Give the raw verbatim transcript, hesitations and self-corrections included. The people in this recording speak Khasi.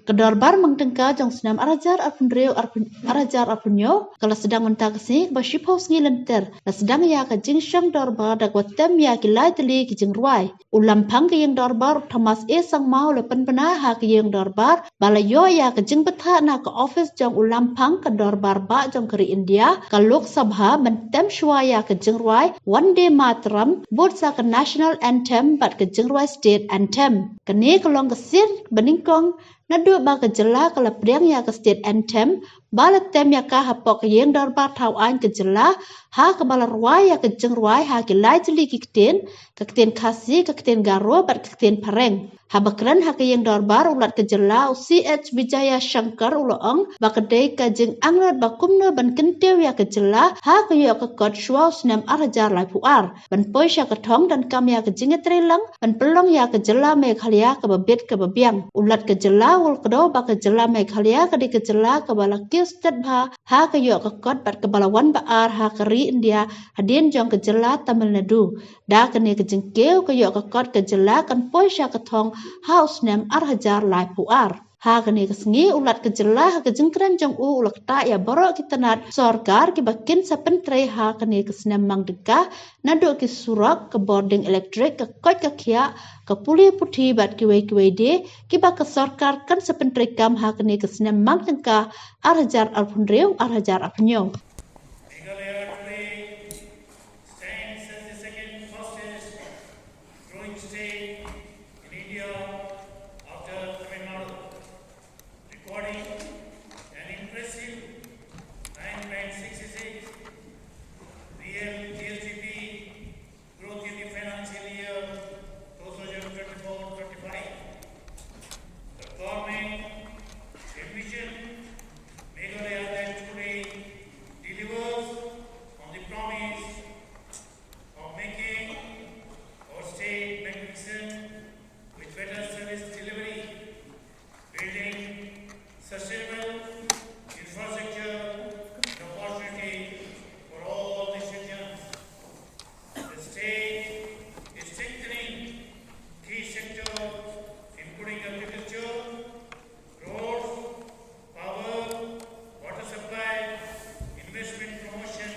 Ka dorbar mang tyngka jong snem ar hajar arphew hynriew, arphew, ar hajar arphew hynñiew, ka la sdang mynta ka sngi, kaba shiphew sngi lynter la sdang ïa ka jingshong dorbar da kaba tem ïa ki lai tylli ki jingrwai. U Lamphang ka ïing dorbar, u Thomas A Sangma, u la pynbna ha ka ïing dorbar ba la ïoh ïa ka jingbthah na ka office jong u Lamphang ka dorbar bah jong ka ri India, ka Lok Sabha, ban tem shuwa ïa ka jingrwai Vande Mataram, bud sa ka National Anthem bad ka jingrwai State Anthem. Kane ka long ka sien ba nyngkong naduh ba ka jylla ka la pdiang ïa ka State Anthem, ba la tem ïa ka hapoh ka ïing dorbar thaw aiñ ka jylla, ha kaba la rwai ïa ka jingrwai ha ki lai tylli ki ktien, ka ktien Khasi, ka ktien Garo bad ka ktien Phareng. Haba kren ha ka ïing dorbar, u Lat ka jylla, u C H Vijayashankar, u la ong ba ka dei ka jingangnud ba kumno ban kyntiew ïa ka jylla ha ka ïoh ka kot shuwa u snem ar hajar laiphew ar, ban poi sha ka thong donkam ïa ka jingïatreilang ban pynlong ïa ka jylla Meghalaya kaba bit kaba biang. U Lat ka jylla u la kdew ba ka jylla Meghalaya ka dei ka jylla kaba la kiew stet bha ha ka ïoh ka kot bad kaba la wan ba ar ha ka ri India, hadien jong ka jylla Tamil Nadu. Da kane ka jingkiew, ka ïoh ka kot ka jylla kan poi sha ka thong ha u snem ar hajar laiphew ar. Ha kane ka sngi, u Lat ka jylla, ha ka jingkren jong u, u la ktah ïa baroh ki tnat sorkar kiba kin sa pyntrei ha kane ka snem mang tyngka, naduh ki surok, ka bording elektrik, ka koit ka khiah, ka pule puthi bad kiwei kiwei de, kiba ka sorkar kan sa pyntrei kam ha kane ka snem mang tyngka ar hajar arphew hynriew, ar hajar arphew hynñiew. Meghalaya today stands as the second fastest growing state in India after Tamil Nadu, recording an impressive nine point six six real G S D P growth in the financial year two thousand twenty-four twenty-five. The government envision Meghalaya that today delivers on the promise of making our state magnificent with better service delivery, building sustainable infrastructure and opportunity for all the citizens. The state is strengthening key sectors including agriculture, roads, power, water supply, investment promotion,